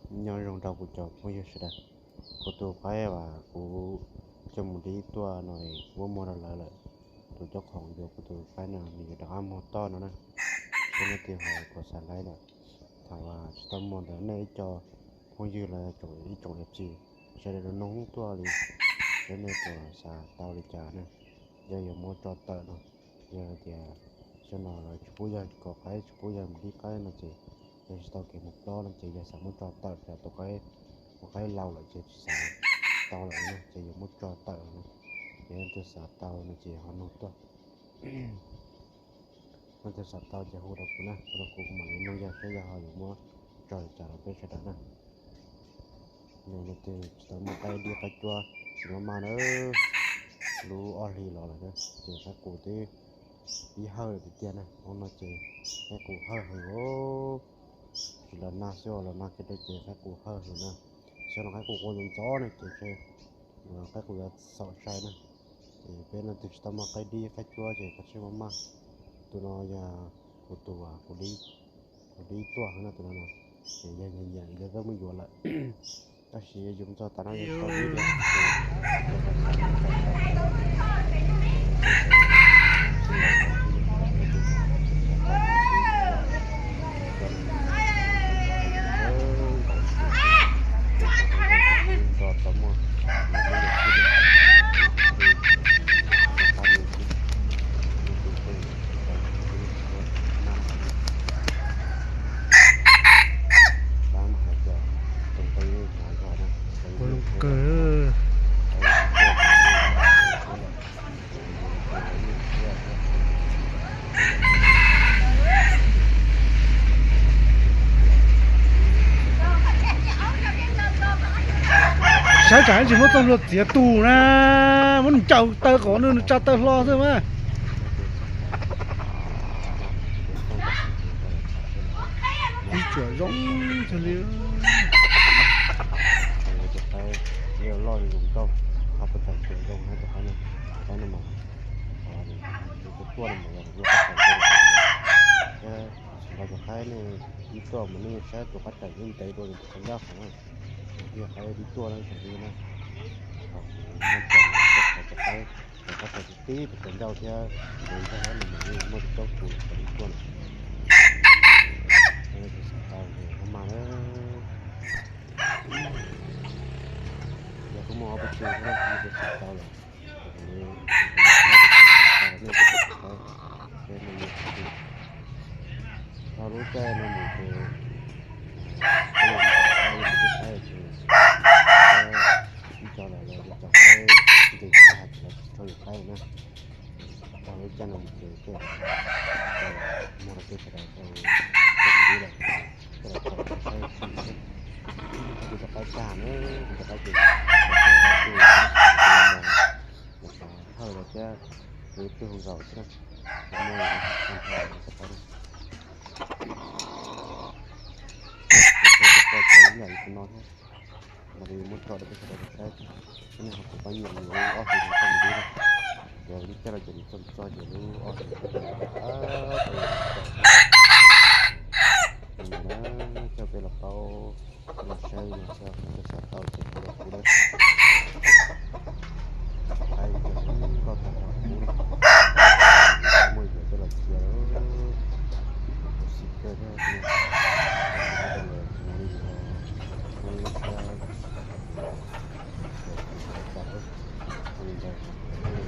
Nyob zoo rau kuv cov phooj ywg sawv daws. Kuv tus qaib uas kuv coj mus dib tuaj no kuv muab muag rau lawv lawm. Tus coj khoom yuav kuv tus qaib no nws yuav rov qab muag toj no na. Peb no tig hais kuv xav laib lawm. Thaum uas tsis tau muag ntawd nej ib co phooj ywg los ib tsoom niam txiv sawv daws nug tuaj li, seb nej puas xav tau li cas na. Yog yuav muab tso tawm no, yog tias xyoo no lawv tsis pub yawg kom qaib, tsis pub yawg mus dib qaib no ces yog tsis tau kev mus plob no ces yog xav muab tso tawm, tus qaib, tus qaib laus lawm ces tsis xav tau lawm na, ces yuav muab tso tawm no. Ces leej twg xav tau no ces ho nug tuaj. Leej twg xav tau ces hu rau kuv na, hu rau kuv, kuv mam li nug yawg seb yawg ho yuav muab tso li cas rau peb sawv daws na. Leej twg tsis tau muaj qaib dib qaib cuab tsis maj maj na, lub ob hlis los lawm na ces qaib qus twb pib hawj lawm tiag tiag na. Hnub no ces qaib qus hawj heev os. Tsis los nag xwb, los nag kiag ces qaib qus hawj heev na. Xyov no qaib qus qua ntxov ntxov na ces qaib qus yuav xaum sai na. Ces peb leej twg tsis tau muaj qaib dib qaib cuab ces kav tsij maj maj. Tus no yog kuv tus, kuv dib tuaj no, tus no no, ces yog nyiam nyiam yog tau muab yuav lawm. Tab sis yus txog tas no yog tau dib tiag. Ua zoo kawg. Saib tsam tsis muab txoj hlua txiav tus na, muab ncaws taw qhov nws tsa taw hlo xwb mas. Ib tsuam zoo kawg li. Tus qaib loj zoo nkauj, qhov puas tseem tseem zoo na tus qaib no, tus qaib no mas, tus tuaj no mas yog tus qaib tseem zoo. Thiab sawv daws cov qaib nej ib tuaj mas nej saib tus qaib tseem yeej ntev dua tus qaib ncauj qhov na. Tus qaib dib tuaj na tseem li na. Qhov kuv muab tso, qhov cov qaib, cov qaib tseem tib tib tus qaib ncauj thiab tus ncauj no mas yeej muaj tus cauj tus qaib dib tuaj na. Tus xav tau ces maj maj na. Yog kuv muaj ob peb tug thiab kuv xav tau lawm, kuv li tau nej cov qaib, nej tsis tau. Txog lub caij no mus ces peb mus ua qaib ces ib co lawv cov qaib ntes tag ces lawv tsis rau yus qaib na. Txog lub caij no mus ces tej muag rau peb sawv daws tau txog mus dib lawm, tej lawv tau cov qaib tag na, kuv cov qaib ces tau los xav hawj los thiab, kuv twb hu zaum xwb na, kuv muaj ib qho cov qaib na. Kuv tau ib yam li tus no thiab. Mas li muab tso rau peb sawv daws saib, nej ho puas pab nyiam li lub ob hlis no txog mus dib na. Ces lub caij no ces nws txog txog ces lub ob hlis no txog mus dib, coj peb los paub, peb los saib no xwb, nej xav tau ces hu rau kuv na. Qaib cov zoo nkauj tag nrho kuv na, muaj yuav coj los txiav lawm, kuv xim kawg thiab. Li no, muaj ib lub siab, kuv xav tau li ntawd.